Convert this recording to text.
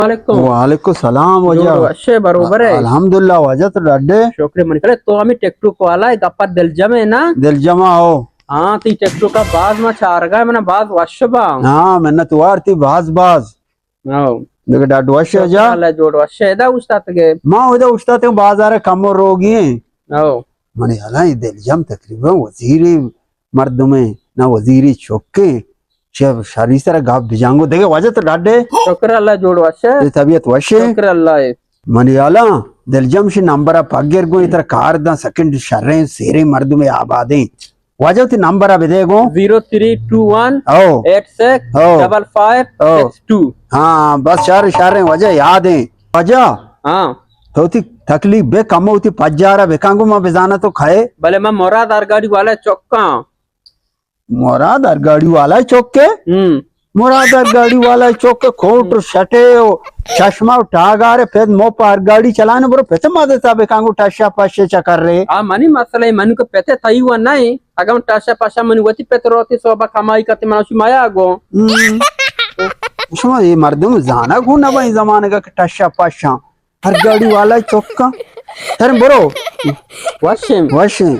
وعلیکم۔ وعلیکم السلام واجہ۔ جوڑ وشے، بروبر ئے؟ الحمدللہ واجہ، تو ڈڈے؟ شکر من کرے۔ تو ہمیں ٹک ٹاک والا ئے، گپا دلجم ئے نا؟ دلجم آں ہو۔ ہاں، تی ٹک ٹاک باز ما چارگا، منا باز وش با۔ ہاں، منت وار تی باز باز۔ ہاں۔ دگہ ڈڈ وش ئے واجہ؟ اللہ جوڑ وشے۔ ادا اوشتاتگے؟ ما ادا اوشتاتگاں، بازار کم و روگی ایں۔ ہاں۔ منی حالا اے دلجم تقریباً وزیری مردمے، نہ وزیری چکے۔ چہ شری سرا گپ بجانگو۔ دگہ واجہ تو ڈڈے؟ شکر اللہ جوڑ وشے۔ تی طبیعت وشے؟ شکر اللہ ئے۔ منی حالا دلجم شی نمبر پگر گو، ترا کار داں، سیکنڈ شریں سیریں مردمے آبادیں۔ واجہ تی نمبر بدے گو۔ Zero three two one O. Eight six O. Double five O. Six two. ہاں، بس شر شریں واجہ یادیں۔ واجہ۔ ہاں۔ تو تی تکلیف بے کم، وتی پجارا بکانگو، ما بزانا تو کھائے۔ بلے ما مراد ہر گاڑی والا چکاں۔ مراد ہر گاڑی والا چکے؟ ہم۔ مراد ہر گاڑی والا چکے، کوٹ و شٹے و چشمہ و ٹاگارے، پت مو پہ ہر گاڑی چلانے، برو پت مدد تا بکانگو ٹشا پشے چکر رے۔ آ منی مسئلہ ئے، منو کہ پت تئی و نہیں، اگاں ٹشا پشا منی وتی پت روتی صوبہ کمائی کرتی، من اشی میا گو۔ ہم۔ شما اے مردم زانا گو نہ بھائی زمانگا کہ ٹشا پشا۔ ہر گاڑی والا چکا۔ ترم برو۔ وشیں۔ وشیں۔